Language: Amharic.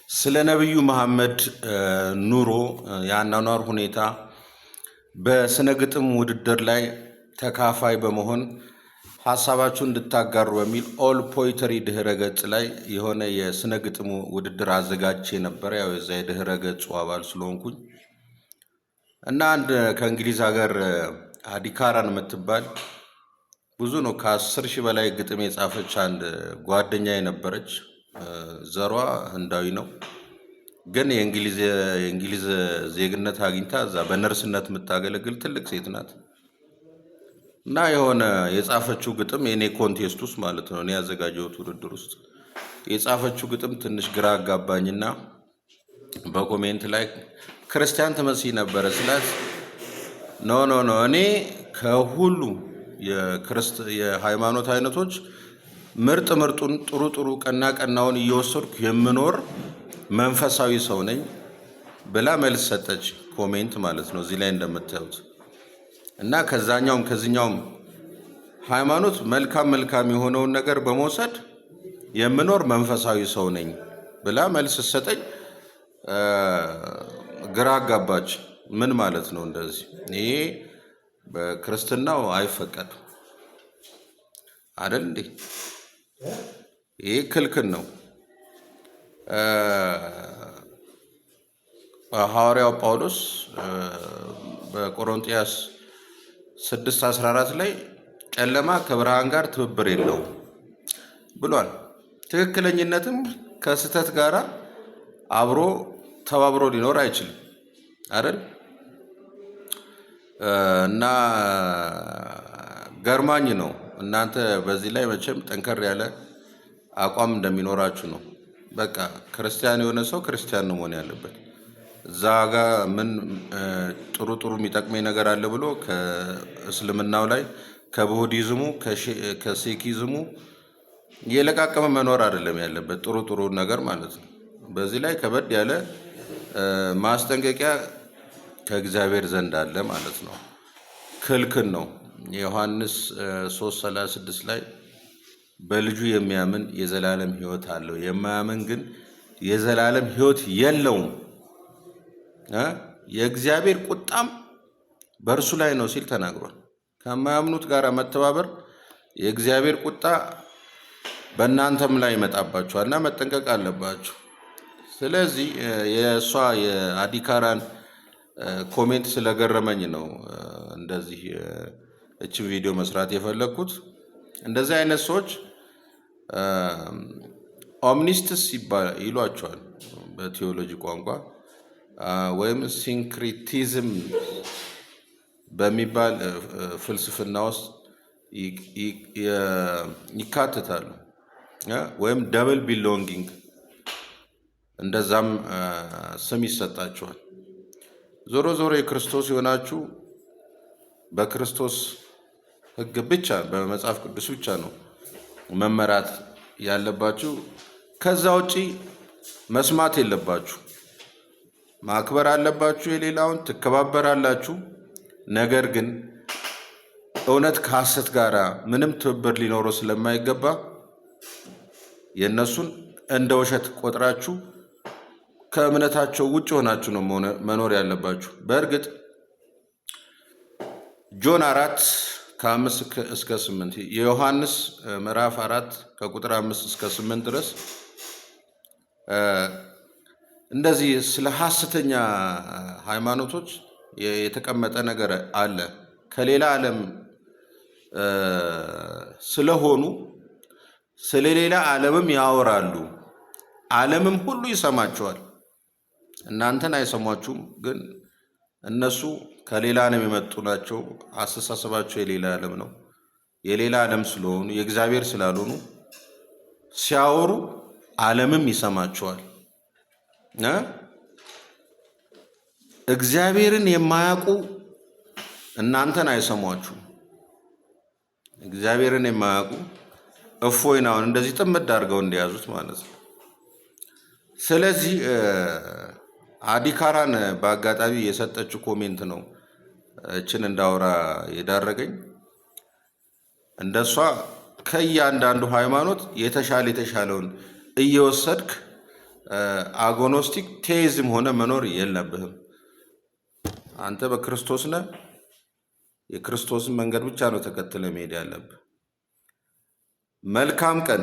ስለ ነቢዩ መሐመድ ኑሮ፣ የአኗኗር ሁኔታ በስነ ግጥም ውድድር ላይ ተካፋይ በመሆን ሀሳባችሁን እንድታጋሩ በሚል All Poetry ድህረ ገጽ ላይ የሆነ የስነ ግጥም ውድድር አዘጋጅቼ ነበረ። ያው የዛ የድህረ ገጹ አባል ስለሆንኩኝ እና አንድ ከእንግሊዝ ሀገር አዲካራን የምትባል ብዙ ነው፣ ከ10,000 በላይ ግጥም የጻፈች አንድ ጓደኛ የነበረች፣ ዘሯ ህንዳዊ ነው፣ ግን የእንግሊዝ ዜግነት አግኝታ እዛ በነርስነት የምታገለግል ትልቅ ሴት ናት። እና የሆነ የጻፈችው ግጥም የኔ contest ውስጥ ማለት ነው፣ እኔ ያዘጋጀሁት ውድድር ውስጥ የጻፈችው ግጥም ትንሽ ግራ አጋባኝና በ comment ላይ ክርስቲያን ትመስይ ነበረ ስላት፣ "No, no, no፣ እኔ ከሁሉም የሃይማኖት አይነቶች ምርጥ ምርጡን፣ ጥሩ ጥሩ፣ ቀና ቀናውን እየወሰድኩ የምኖር መንፈሳዊ ሰው ነኝ" ብላ መልስ ሰጠች። Comment ማለት ነው እዚህ ላይ እንደምታዩት። እና ከዛኛውም ከዚኛውም ሃይማኖት መልካም መልካም የሆነውን ነገር በመውሰድ የምኖር መንፈሳዊ ሰው ነኝ ብላ መልስ ሰጠኝ። ግራ አጋባች። ምን ማለት ነው እንደዚህ? ይሄ በክርስትናው አይፈቀድም አይደል እንዴ? ይሄ ክልክል ነው። ሐዋርያው ጳውሎስ በቆሮንጥያስ 6:14 ላይ ጨለማ ከብርሃን ጋር ትብብር የለውም ብሏል። ትክክለኝነትም ከስህተት ጋር አብሮ ተባብሮ ሊኖር አይችልም አይደል? እና ገርማኝ ነው። እናንተ በዚህ ላይ መቼም ጠንከር ያለ አቋም እንደሚኖራችሁ ነው። በቃ ክርስቲያን የሆነ ሰው ክርስቲያን ነው መሆን ያለበት። እዛ ጋ ምን ጥሩ ጥሩ የሚጠቅመኝ ነገር አለ ብሎ ከእስልምናው ላይ፣ ከቡዲዝሙ፣ ከሴኪዝሙ እየለቃቀመ መኖር አይደለም ያለበት፣ ጥሩ ጥሩ ነገር ማለት ነው። በዚህ ላይ ከበድ ያለ ማስጠንቀቂያ ከእግዚአብሔር ዘንድ አለ ማለት ነው። ክልክል ነው። ዮሐንስ 3:36 ላይ በልጁ የሚያምን የዘላለም ሕይወት አለው፣ የማያምን ግን የዘላለም ሕይወት የለውም፣ የእግዚአብሔር ቁጣም በእርሱ ላይ ነው ሲል ተናግሯል። ከማያምኑት ጋር መተባበር የእግዚአብሔር ቁጣ በእናንተም ላይ ይመጣባችኋል እና መጠንቀቅ አለባችሁ። ስለዚህ የእሷ የአዲካራን comment ስለገረመኝ ነው እንደዚህ እችን ቪዲዮ መስራት የፈለግኩት። እንደዚህ አይነት ሰዎች omnists ይሏቸዋል በቴዎሎጂ ቋንቋ ወይም syncretism በሚባል ፍልስፍና ውስጥ ይካተታሉ ወይም double belonging እንደዛም ስም ይሰጣቸዋል። ዞሮ ዞሮ የክርስቶስ የሆናችሁ በክርስቶስ ሕግ ብቻ፣ በመጽሐፍ ቅዱስ ብቻ ነው መመራት ያለባችሁ። ከዛ ውጪ መስማት የለባችሁ። ማክበር አለባችሁ፣ የሌላውን ትከባበራላችሁ። ነገር ግን እውነት ከሐሰት ጋር ምንም ትብብር ሊኖረው ስለማይገባ የእነሱን እንደ ውሸት ቆጥራችሁ ከእምነታቸው ውጭ ሆናችሁ ነው መኖር ያለባችሁ። በእርግጥ ጆን 4 ከ5 እስከ 8፣ የዮሐንስ ምዕራፍ 4 ከቁጥር 5 እስከ 8 ድረስ እንደዚህ ስለ ሐሰተኛ ሃይማኖቶች የተቀመጠ ነገር አለ። ከሌላ ዓለም ስለሆኑ ስለሌላ ዓለምም ያወራሉ፣ ዓለምም ሁሉ ይሰማቸዋል። እናንተን አይሰሟችሁም፣ ግን እነሱ ከሌላ ዓለም የመጡ ናቸው። አስተሳሰባቸው የሌላ ዓለም ነው። የሌላ ዓለም ስለሆኑ፣ የእግዚአብሔር ስላልሆኑ ሲያወሩ ዓለምም ይሰማቸዋል። እግዚአብሔርን የማያውቁ እናንተን አይሰሟችሁም። እግዚአብሔርን የማያውቁ እፎይን አሁን እንደዚህ ጥምድ አድርገው እንደያዙት ማለት ነው። ስለዚህ አዲካራን በአጋጣሚ የሰጠችው comment ነው እችን እንዳወራ የዳረገኝ። እንደሷ ከእያንዳንዱ ሃይማኖት የተሻለ የተሻለውን እየወሰድክ Agnostic theism ሆነ መኖር የለብህም። አንተ በክርስቶስ ነህ። የክርስቶስን መንገድ ብቻ ነው ተከትለህ መሄድ ያለብህ። መልካም ቀን።